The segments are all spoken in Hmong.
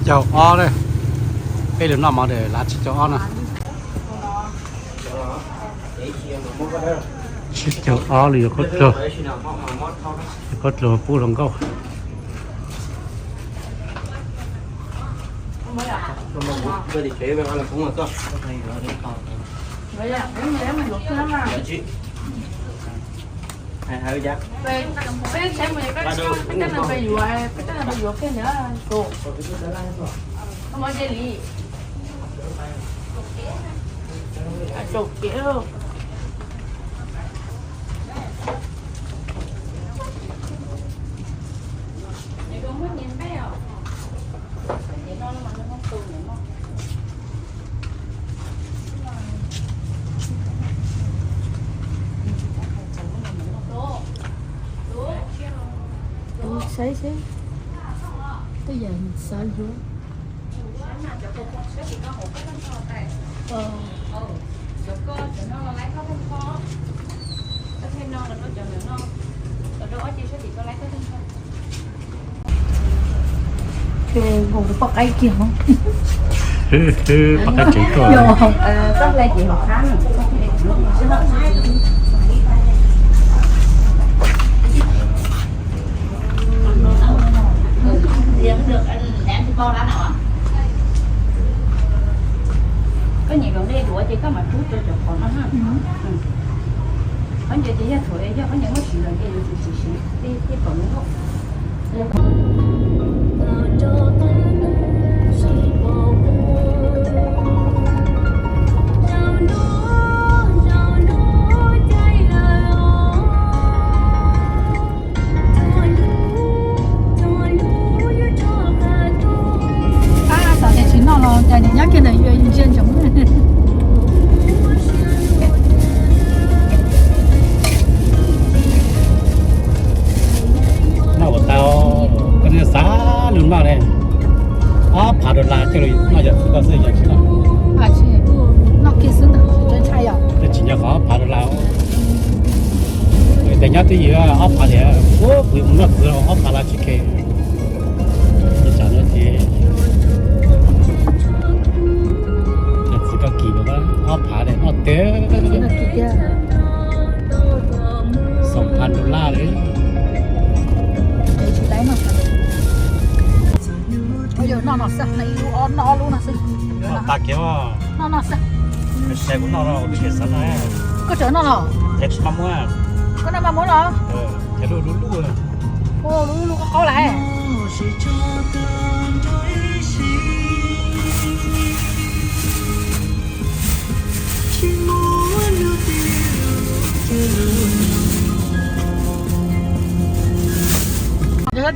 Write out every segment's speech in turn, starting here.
caug ob na. Peb lug noj mov ntawm lav tsib caug ob no. Tsib caug ob lug yuav khaub dluag, khaub dluag pub hluas nkauj. Saib seb, tej yam xav yuav. Poj qaib kiag, poj qaib tseem tuaj. Koj nyiam luam dej duav ces koj mam rub rau cov qhov no na. Khaub ncaws ces yog thaum yog khaub ncaws muab siv los ces yuav tsum siv tej pom lub loj. Xav tias tsis noj los cas nim nyob kiag ntawm yus ntsia ntsoov. Noj ua tau, koj xav lug noj ne, ob phav dollar coj lug noj yog txhua koj xwb yog tsis noj. Noj kiag xwb ntag, tsis ntshai yom. Tsis nyob qhov ob phav dollar. Tes nyob twj ywm ob phav tias, kuv mus noj txwv ob phav dollar tsis khe. Ces tsam no ces txwv koj kis ob phav tias noj tiag. Xoom phav dollar li. Noj no xwb, noj ob lub no xwb. Noj tag kiag. Noj no xwb. Sai kuv noj no, koj tseem noj los? Ces tsis maj muab. Koj noj maj muab los? Ces lub lub lub. Lub lub qaub qaub lawm.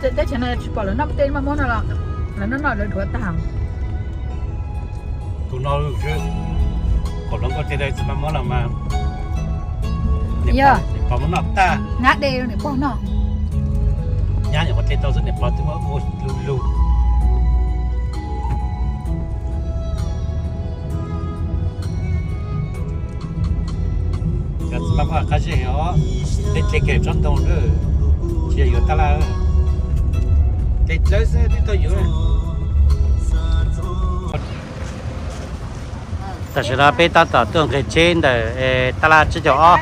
Teb chaws no tsis pom lawv noj tej maj muab no los? Lawv noj noj lawv dhuav tag. Tus no, kom lov nkauj tej txiv maj muab los mas. Yog, niam pog muab noj tag. Nyab de niam pog noj. Nyab nyuam qhuav tle tau xwb niam pog twb muab ua lug lug. Cov txiv maj muab qab zej os, tej tle kiag tsob ntoo, tsis yog yuav tab laj, tle dlawb xwb twb tau yuav. Tam sim no peb tab tom tuaj nqis tsheb ntawm tab laj tsib caug ob.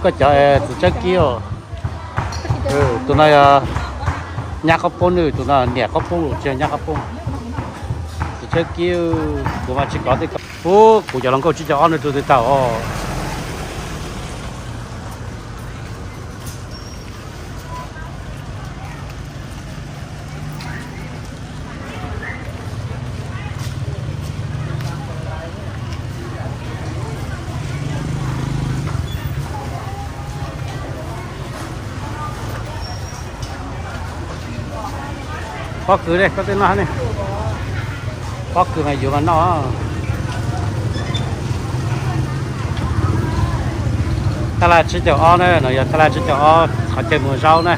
Koj cov txiv tsawb kib os. Tus no yog nyab qaub poob, nws tus no niam qaub poob los tsis yog nyab qaub poob. Txiv tsawb kib, kuv mas tsis kov tej ko. Ub, kuv cov hluas nkauj tsib caug ob no rau twg tau os. Pob kws ne, koj twb noj ne. Pob kws mas yuav mas noj. Tab laj tsib caug ob na, no yog tab laj tsib caug ob qhov chaw mus zaub na.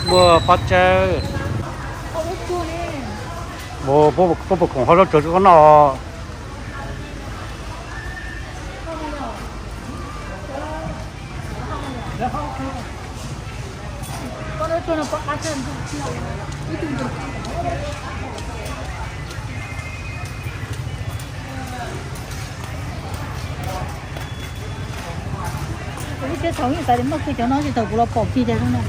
Muaj pob tsawb. Puas khoom hau zaub tsuag rau koj noj? Kuv lub siab txhaum yeej xav tias muaj kiag cov no tsis thaum kuv los pom kiag cov no.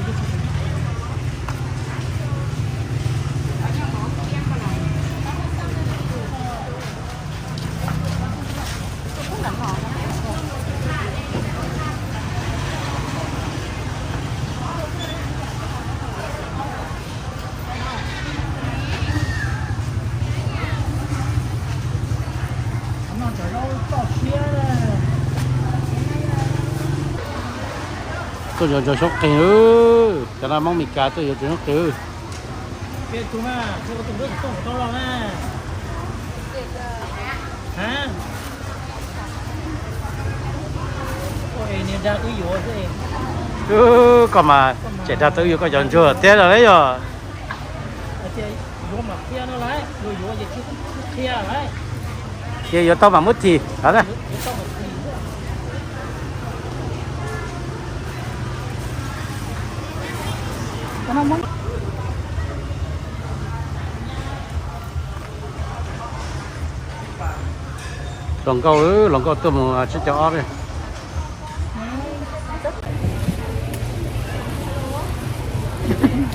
Tuaj yuav ntsuag soob qis, cov no Hmoob Mes Kas tuaj yuav ntsuag soob qis. Koj mas tseem dag tau wb yuav koj cov ntsuag tiag los yog. Ces yuav tau mam muab thim. Hluas nkauj, hluas nkauj tuaj mus tsib caug ob.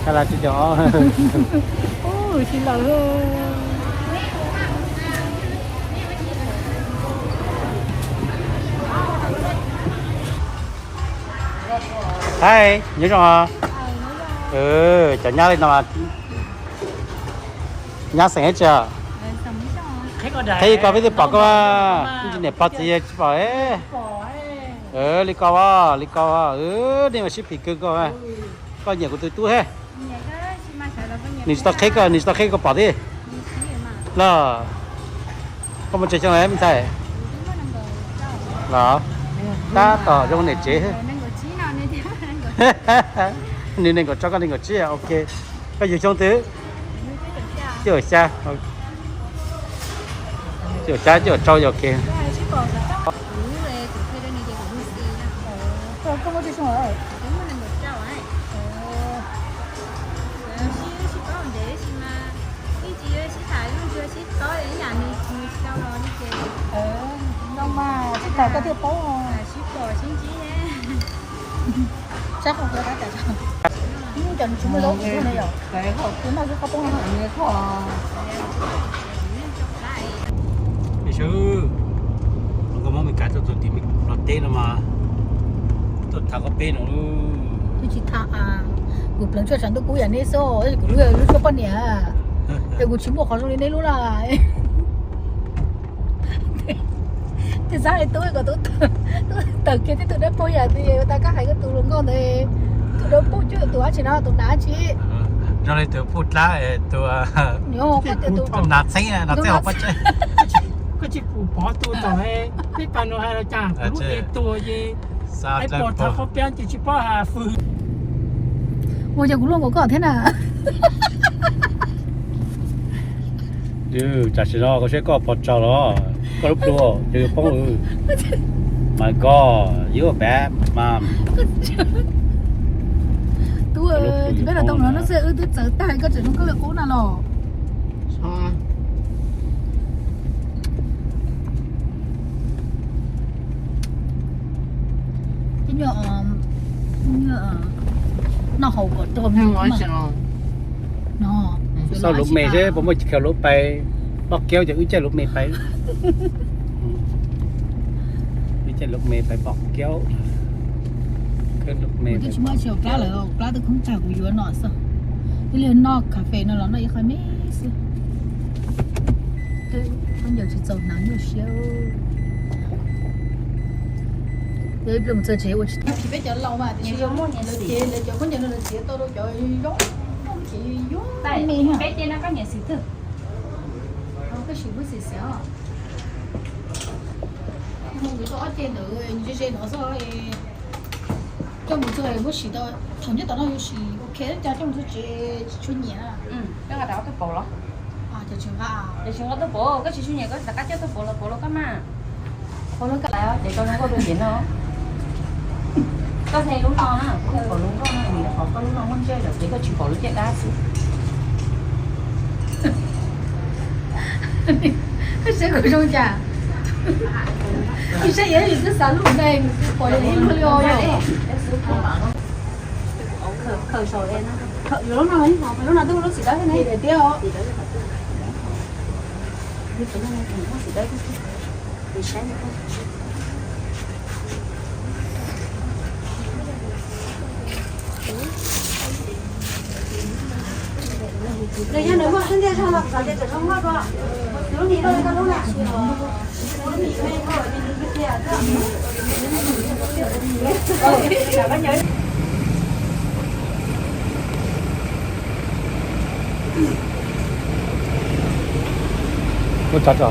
Kab lab tsib caug ob. Hais, nyob zoo os. Cov nyab li no mas nyab xeem ib tsi. Qhib koj peb twb pom koj, niam pog txiv yawg tsis pom. Li ko, li ko, nej mas sib phim kawg koj. Koj nyiam kuv tus tub thiab. Nws tsis tau qhib koj, nws tsis tau qhib koj pom thiab los? Koj muaj tsawg xyoo lawm me ntxhais? Los tab tom zoo niam tsev. Nws nees nkaum rau koj nees nkaum tsib, ok. Koj yug xyoo twg? Cuaj xya, cuaj xya cuaj rau, ok. Koj Hmoob Mes Kas tuaj txog tim Nplog teb no mas tuaj tham koj peb no. Twb tsis tham, kuv pleev tshuaj tshav ntuj kub yam neb xwb, kuv lub lub tshuaj poj niam, es kuv tsis muaj qhov zoo li neb lub na. Tej xav tub kom tub tawm kiag tib tug dawb paug yam twg, tas koj hais koj tus hluas nkauj ntawd, tus dawb paug cuag tus dab tsi no, tus nav tsi. Zoo li tus phuj dlab, tus, tus nav txheeb, nav txheeb hauv pob tsaig. Koj tsis pom tus tom peb pab no hais los cas, kuv lub ev tuag ces pom thav qhov piab ces tsis paub hais fwj. Ua cas kuv luaj nkaus koj thiab na. Tam sim no koj saib koj pov tseg los, koj lub plhu ces yuav poob. My God, you a bad mom. Tub, peb los tau no xwb wb twb txawv tag, koj tseem nug koj lawv qub na los. Nyuag, nyuag noj haus kom rog. Xauj lub me seb puas muaj chaw lub pais poj kiaub, ces wb caij lub me pais. Wb caij lub me pais poj kiaub. Kuv twb tsis muaj tsis hauv plab lawm, plab twb khoob tag kuv yuav no xwb. Twb li noj cà phê no los noj ib qho me xwb. Khaub ncaws tsis txaus hnav nyuaj siab. Ib pliag mus txog tsev ua tsis tau. Peb cov laus mas tiam sis lawv cov khaub ncaws no lawv txiav tau rau cov zoo, ces yuav me. Peb tej no koj nyiam xim twg? Koj sim muab xim xim os. Mus yuav tau ob ce ntawd ze ze no xwb. Coj mus txog muab sim tau, thaum nyob tom no yuav sim ok, cas coj mus txog tsev tsis tshua nyiam. Coj nqa rau ob tug paus los? Ces tsis nqa tuaj pov, koj tsis tshua nyiam koj rov qab coj tuaj pov los pov los koj mas. Pov los koj lawm ces rau zoo nkauj rau ces no. Koj hais lub no na, kuv pom lub nkauj no, nws qhov koj lub no muaj ntsej lawm ces koj tsis pom lub caj dab xwb. Saib kuv zoo cas? Saib yog yus twb xav lub neeg pom yog ib luag li os yom. Yuav lub no, lub no twb ua lub xim dawb thiab ne. Nws yog nws muaj xub ntiag zog los kuv xav tias tsam zoo nkauj dua. Lub mis loj li koj lub na. Ua tso tso.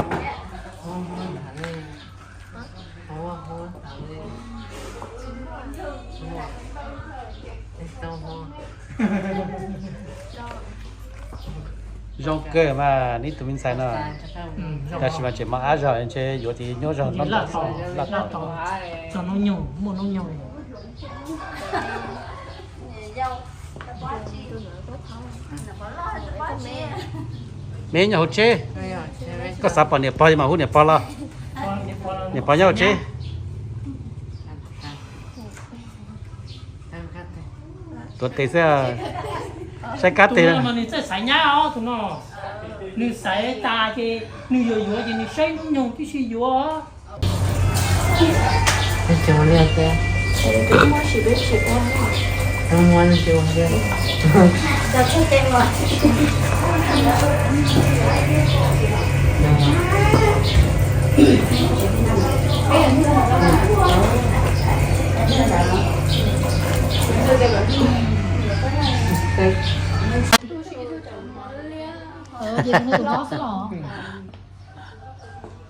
Zoo kawg mas neb tus me ntxhais no. Tab sis mas tseem mos ab zog ntshe yuav tiv nyuaj zog no. Laj tau txog hnub nyoog muaj hnub nyoog. Neb nyob hauv tsheb, koj xav pom niam pog mas hu niam pog los. Niam pog nyob hauv tsheb. Tuav tes xwb, saib kab tes. Tus no mas nws txawj xaiv nyab os, tus no. Nws xaiv tas ces nws yuav yuav ces nws saib hnub nyoog tib si yuav.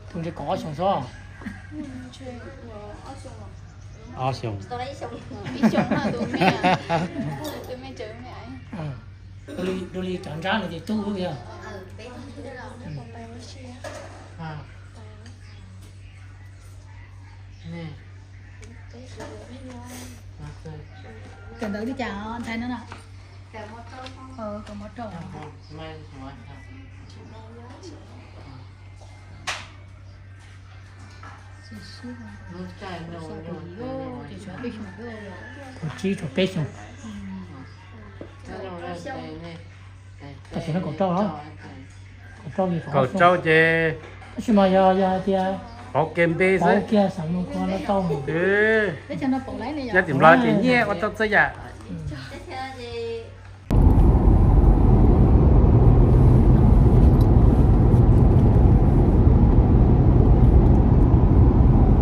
Tus ntshe kov ob xyoos xwb. Ob xyoos. Dua li cov nrab no ces tub yog. Kawm ntawv li cas ntxhais no na? Kawm mos rau. Kaum tsib rau peb xyoos. Tam sim no kaum rau, kaum rau ces, tab sis mas yog, yog hais tias pauv kiag npe xwb, pauv kiag xeem Nplog no tau. Nyob tim Nplog ces nyiaj ua tau txhua yam.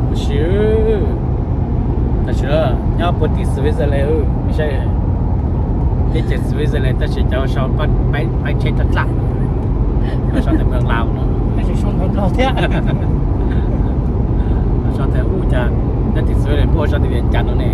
Tam sim, tam sim nyob puag tim Switzerland, saib, teb chaws Switzerland tab sis cov sau pab tsheb raj dlaj, sau tes Nplog no, sau tes ub cas, nyob tim Switzerland puab sau tes Vias Cas no ne.